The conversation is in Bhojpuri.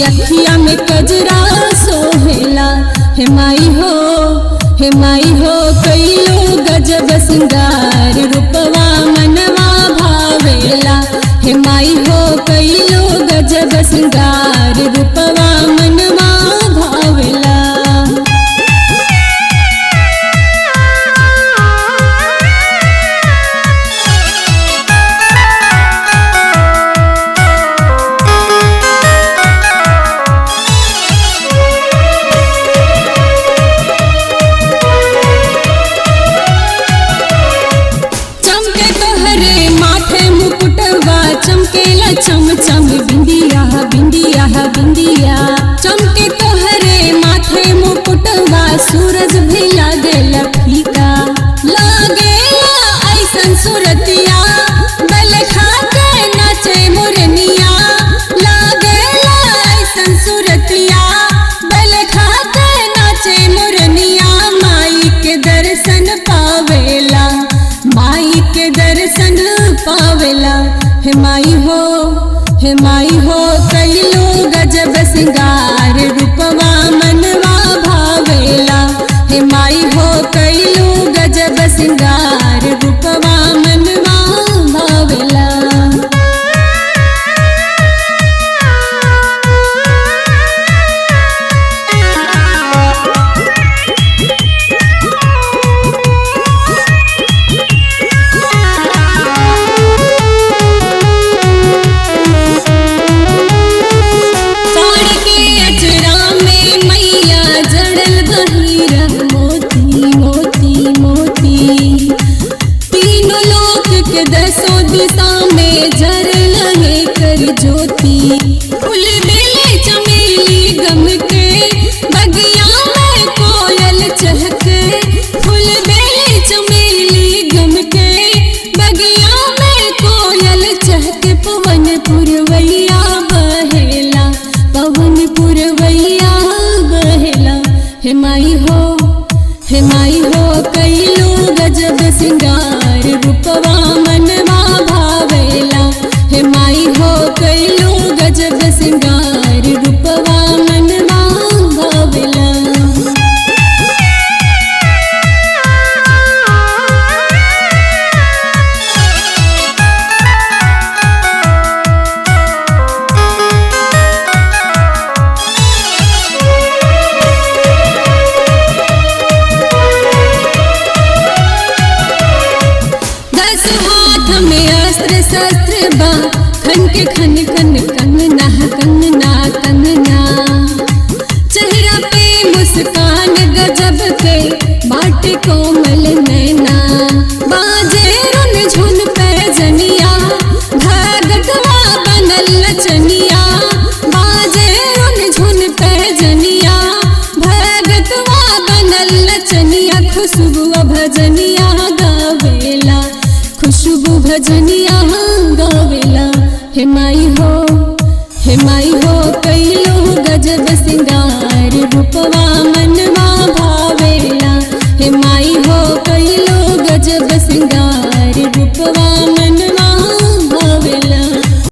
अखिया में कजरा सोहेला। हे माई हो, हे माई हो कैलो गजब सिंगार रूपवा मनवा भावेला। हे माई हो कैलो गजब सिंगार रूपवा मनवा भावेला। चमके तोहरे माथे मुकुटवा चमकेला चम चम बिंदिया बिंदिया बिंदिया। चमके तोहरे माथे मुकुटवा सूरज भी लागेला फीका। लागेला ऐसन सूरतिया बल खा के नाचे मुरनिया। लागेला ऐसन सूरतिया बल खा के नाचे मुरनिया। माई के दर्शन पावेला, माई के दर्शन पावेला। हे माई हो, हे माई हो कैलो गजब सिंगार रूपवा मनवा भावेला। हे माई हो कैलो गजब सिंगार रूपवा मनवा भावेला। साड़ी के अचरा में मैया जड़ल बहिरा मोती मोती मोती। तीनों लोक के दसों दिशा में जरल है कर ज्योति। फूल बेले चमेली गम के बगिया में कोयल चहके। फूल बेले चमेली गम के बगिया में कोयल चहके। पवन पुरवैया बहेला, पवन पुरवैया बहेला। हे माई हो, हे माई हो कैलो गजब सिंगार रूपवा मनवा भावेला। हे माई हो कैलो गजब सिंगार रूपवा मनवा भावेला। दस हाथ में अस्त्र शस्त्र बा, खन के खन खन कंगना कंगना कंगना। चेहरा पे मुस्कान गजब के बाट कोमल नैना। बाजे रुन झुन पैजनिया भगतवा बनल नचनिया। बाजे रुन झुन पैजनिया भगतवा बनल नचनिया। खुशबू भजनिया गावेला, खुशबू भजनिया गावेला। हे माई हो, हे माई हो कैलो गजब सिंगार रूपवा मनवा भावेला। हे माई हो कैलो गजब सिंगार रूपवा